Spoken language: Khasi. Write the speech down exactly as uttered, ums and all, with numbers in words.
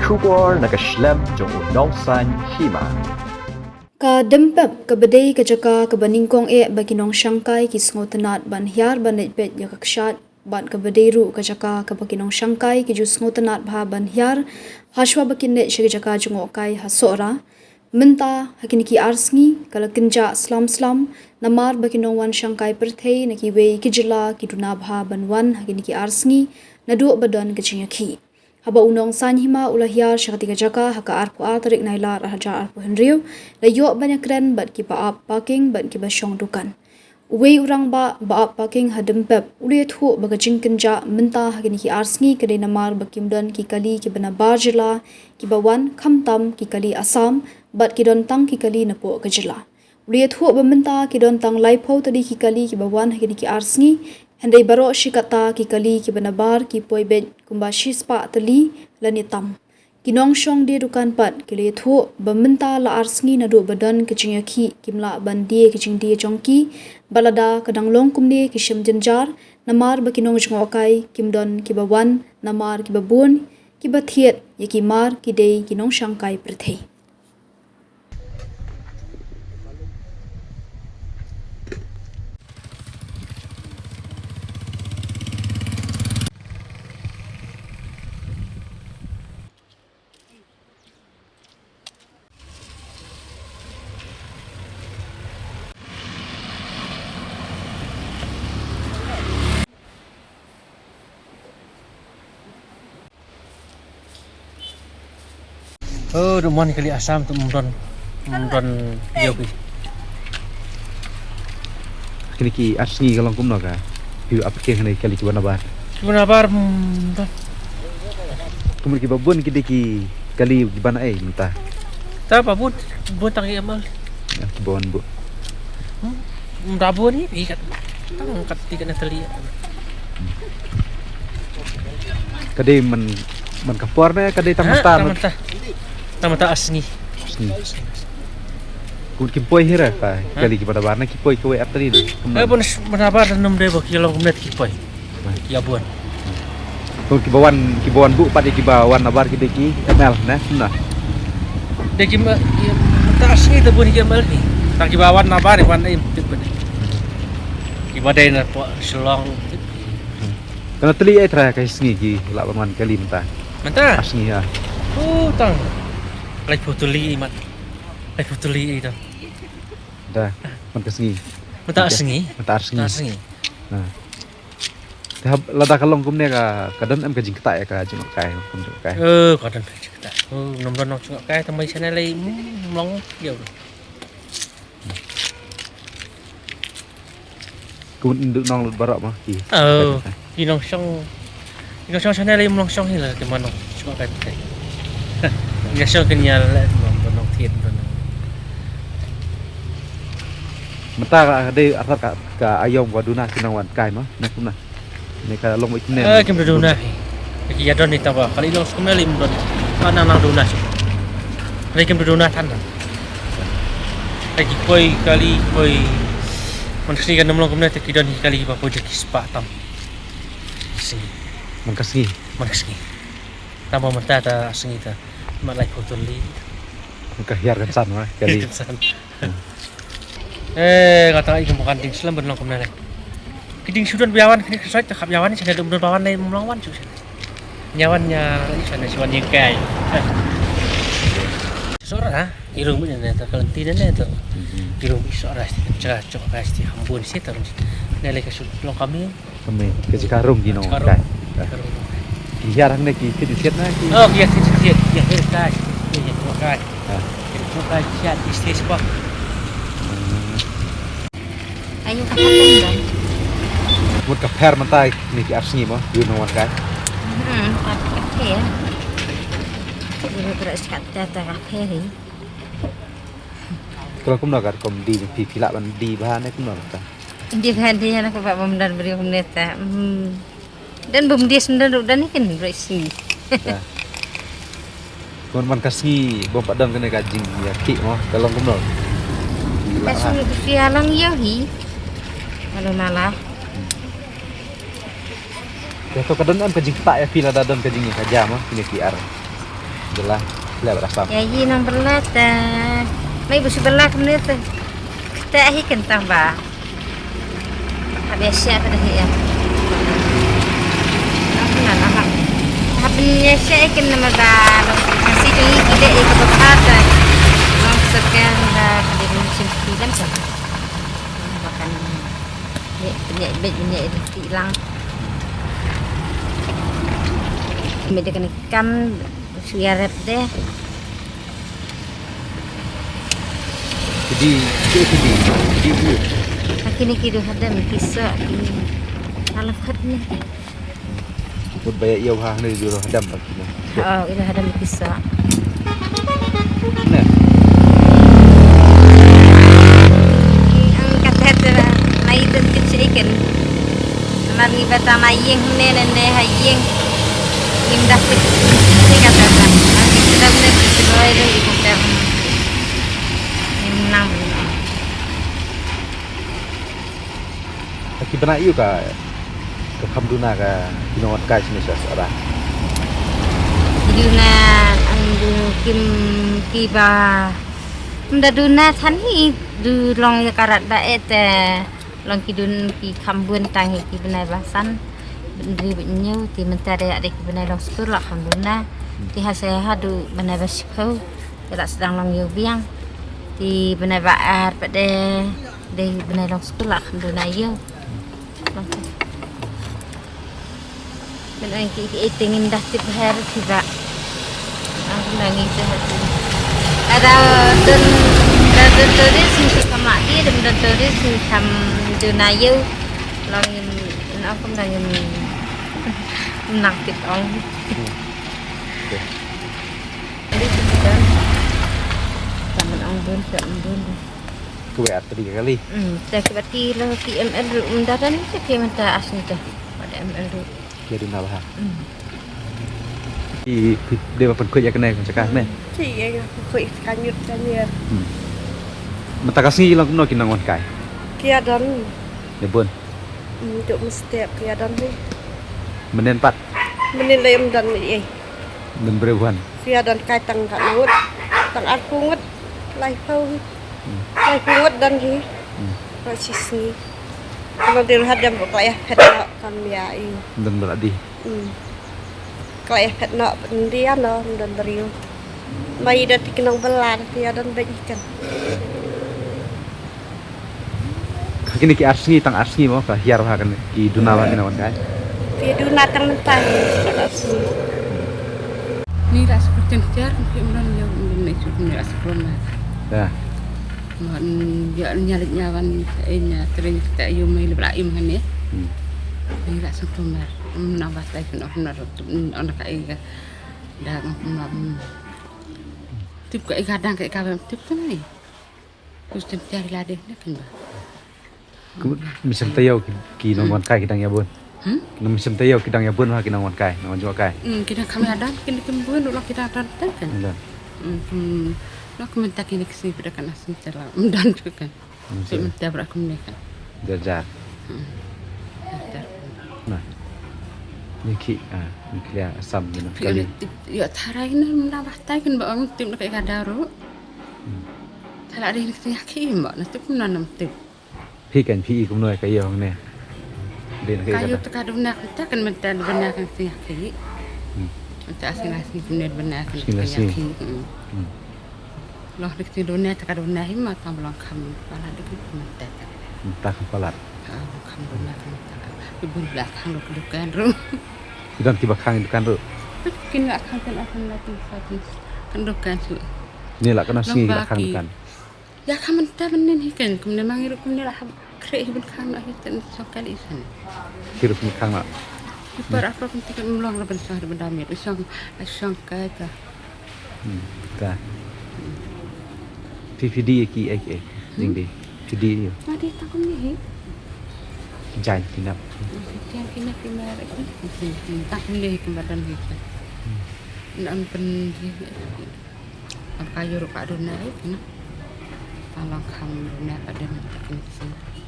Khubor na ka shlem jong u Nongsaiñ Hima. Ka Dympep kaba dei ka jaka kaba nyngkong eh ba ki nongshangkai ki sngewtynnad ban hiar ban leit peit ïa ka kshaid, bad kaba dei ruh ka jaka kaba ki nongshangkai ki ju sngewtynnad bha ban hiar hashwa ba kin leit sha ka jaka jngohkai ha Sohra. Mynta ha kine ki ar sngi ka la kynjah slam slam, namar ba ki nongwan shangkai pyrthei na kiwei ki jylla ki duna bha ban wan ha kine ki ar sngi naduh ba don ka jingïakhih. Haba u Nongsaiñ Hima u la hiar sha katei ka jaka ha ka arphew ar tarik Nailar arhajar arphew hynriew, la ïoh ban ïakren bad kiba ap parking bad kiba shong dukan. Uwei u rangbah ba ap parking ha Dympep u la ïathuh ba ka jingkynjah mynta ha kine ki ar sngi ka dei namar ba kim don ki kali kiba nabar jylla kiba wan, khamtam ki kali Assam, bad ki don tang ki kali napoh ka jylla. U la ïathuh ba mynta ki don tang laiphew tylli ki kali kiba wan ha kine ki ar sngi, hynrei baroh shi katta ki kali kiba nabar ki poi beit kumba shispah tylli lane tam. Ki nongshong die dukan pat ki la ïathuh ba mynta la ar sngi naduh ba don ka jingïakhih kim lah ban die ka jingdie jong ki, bad lada ka dang long kumne ki shem jynjar, namar ba ki nongjngohkai kim don kiba wan, namar kiba bun kiba thied ïa ki mar ki dei ki nongshangkai pyrthei. Oh, dum wan kali Assam tu mdon, mdon yogi. Kini ki ar sngi ka long kumno ka? Pi ap ke kini kali kiba nabar. Kiba nabar, mm, dun. Kumno kiba bun ki dei ki kali kiba na ai mynta. Ta ba bun, bun tang ki amal. Ya, kiba wan bu. Hmm, da bun ni, ikat. Tang kat tiga na tali. Ka dei man, man ka por ne, ka dei tang mynta. Tang mynta. Tang mynta ar sngi. Ar sngi. Kun kim poi hi ra ka kali kiba nabar ne ki poi kawei ar tali ne. Eh, bun, bun nabar num dei ba ki long kumne ki poi. Ki ïa bun. Kun kiba wan, kiba wan bu pat ïa kiba wan nabar ki dei ki M L ne, na. Dei ki ma, ki mynta ar sngi te bun ki M L ni. Tang kiba wan nabar wan ai tip bad. Kiba dei na pdeng Shillong. Ka na tylli ai trai ka sngi ki lah ban wan kali mynta. Mynta? Ar sngi ha. Oh, tang. Laiphew tylli i mat. Laiphew tylli i tang. Da, man ka sngi. Mynta ar sngi. Mynta ar sngi. Mynta ar sngi. Na. Te haba lada ka long kumne ka, ka don em ka jingktah ïa ka jingkai, kum jingkai. Eh, ka don ka jingktah. Oh, num don nong jingkai, tang mai sana lei, mm, long, ïa. Kun ndu nong lut baroh ma ki. Oh, ki nongshong. Ki nongshong sana lei, nongshong hi la ki ma nong. Jingkai. Ïa shong kin ïa la nong, nong thied, nong. Mynta ka dei artat ka, ka aïom ka duna ki nang wan kai ma, ne kumna. Ne ka long wei kumne. Eh, kim da duna. Ki ïa don ni tang ba. Kali long skum ne lim don. Ka nang nang duna. Kali kim da duna than. Kali ki poi, kali poi. Man ka sngi kan ym long kumne te ki don ki kali ba poi da ki spah tam. Sngi. Man ka sngi. Man ka sngi. Tang ba mynta ta sngi ta. Mat laiphew tylli. Ka hiar kan san ma, kali. Kan san. Eh, kata i kumkan ding slem ban long kumne. Ki ding sudan biawan kini ka sait ka biawan ni sana dum don bawan ni mlong wan su sana. Nyawan nya i sana suan ni kai. Sora, irung ni ne ta kalanti ne ta. Irung i sora sti kan chra chok ka sti hambun si ta. Ne le ka su long kami. Kami, ka jaka rung ki nong kai. Ka rung. Ki hiar hangne ki, ki siat na ki. Oh, ki siat, siat, siat, siat, siat, siat, siat, siat. Ah. Siat, siat, siat, siat. Hmm. Ayo ka pher mynta ne ki ar sngi mo, ïa u nong wan kai. Hmm, ar sngi. Ïa u nong wan kai. Ka long kumno ka, kum die, phi, phi lah ban die bha ne kumno ka. Dei bha dei, ïa na ka ba bym don briew kumne ta. Hmm. Don bym die sendon ruh don kin briew sngi. Kum man ka sngi bym pat don kane ka jingïakhih mo, ka long kumno. Ka sngi ka sia lang ïa hi. Alo nala. Ïa to ka don em ka jingktah ïa phi lada don ka jingïakajia mo, kine ki ar. Jela, leh bad asam. Ïa i nang bela te. Mai bu shu bela kumne te. Kata hi kentang ba. Hap ïa shah bad hi ïa. Nang kena nang hap. Hap ïa shah ïa ken nama ba. Nasi tu i kide i kaba bha te. Nang sekian ba kade nang sim ti dan sa. Bahkan ni ni bet ni ti lang. Mede kena kam suya rep de. Jadi, jadi, jadi. Kini ki du hadam ki sa ki. Alam khat ni. Mut ba ïa ïa ha ni du hadam ba ki ni. Oh, ina hadam ki sa. Nah. Ang kata tu lah, mai tu tip si ikan. Mar ngi bata ma ïing ne ne ne ha ïing. Ngim dah tip. Ni kata tu. Mar ngi sedap ne tip si bawai tu ibu ter. Ngim nang. Ki bnai ïu ka, ka kham duna ka ki nongwan kai sini sa sa. Ki duna, ang du kim ki ba. Ym da duna than hi du long ïa ka rat ba eh te. Long ki dun ki kham bun tang hi ki bnai ba san. Bnri bnyu ti mynta de ade ki bnai long skur la kham duna. Ti ha se ha du bnai ba siphew. Te la sdang long ïew biang. Ti bnai ba ar pat de, de bnai long skul la kham duna ïew. Men ai ki ki eting in dah tip her ki ba. Ah, nang ngi te ha. Ada dun, da dun turis ni sama ki, dun dun turis ni kham duna ïew. Long in, na kum nang in nang tip ong. Ka wei ar tadi kali. Hmm, ta kibat ki lo ki M L ru um dadan ta ki menta as ni ta. Pada M L ru. Ki duna bha. Hmm. Ki, ki dei ba pynkhuid ïa kane ka jaka ne. Ki ïa pynkhuid kanyut kanyir. Hmm. Mynta ka sngi long kumno ki nongwan kai? Ki ïa don. Ïa bun. Hmm, juk mesti ki ïa don ni. Mynnin pat. Mynnin lei um don ni eh. Mynnin briew wan. Ki ïa don kai tang ka ngut. Tang arphew ngut. Laiphew hi. Hmm. Laiphew ngut don hi. Hmm. Ba shi sngi. Ka long dei hadam ba ka la ïa phet noh kam ïa i. Don ba la dih. Hmm. Ka la ïa phet noh, ym dei ïa no, ym don briew. Ma i da ti ki nong bela da ti ïa don beit hi kan. Kine ki ar sngi tang ar sngi mo ka hiar bha kane ki duna bha kine wan kai. Ki duna tang mynta hi tang ar sngi. Ni la sukut tin tiar ki mlan yo ni sukut ni la sukut ma. Ya. Mo ya nya lek nya wan eh nya tren ta yo mai le bla im kane. Hmm. Ni la sukut ma. Na ba tai kane na on ka ei ga. Da ma. Tip ka ei ga dang ka ei ga tip ta mai. Kus tem tiar ila deh ne kan ba. Kum, mynsiem taïew ki, ki nongwan kai ki dang ïa bun. Hmm? Mynsiem taïew ki dang ïa bun ha ki nongwan kai, nongwan jngoh kai. Hmm, ki dang kham ïa dang, ki dang kim bun, u long ki dang dang dang kan. Dang. Hmm, hmm. Lo ki mynta kine ki sngi pynda kan asem tela, ym dang tu kan. Hmm, so mynta bra kum ne kan. Jar jar. Hmm. Jar jar. Nah. Ni ki, ah, ni ki ïa asam ni kali. Ïa tharai ni mynta ba tai kan ba ong tim na ka daru. Hmm. Thala dei ni ki sngi ki im ba na tip na nam tip. Phi kan phi i kumno ka ïa hong ne. Dei na ka ïa ka ïa ta ka duna ka ta kan mynta duna kan sngi ki. Hmm. Mynta sngi la sngi kumne duna kan sngi la sngi. Hmm. Hmm. Lo dei ki duna ta ka duna hi ma tam long kham palat dei ki mynta. Mynta kham palat. Ah, kham duna kan mynta. Ki bun bla khang lo ka dukan ru. Ki don ki ba khang dukan ru. Kin la khang kan akan la tin sa tin. Kan dukan su. Ni la kan sngi la khang dukan. Ïa ka mynta mynnin hi kan kumne ma ngi ruh kumne la hap khreh hi ban khang noh hi tan song kali san. Ki ruh kumne khang noh. Ki par apa kan tik mlong la ban song ban dam ïa song song ka ka. Hmm, ta. Phi phi di ki ai ki ai. Jing di. Phi di ïa. Ma di ta kumne hi. Jan ki nap. Jan ki nap ki mar. Ta kumne hi kumba dan hi. Hmm. Nan pen di. Am ka ïoh ruh ka duna eh, kane. Ka long kham duna ka duna ka kine ki sngi.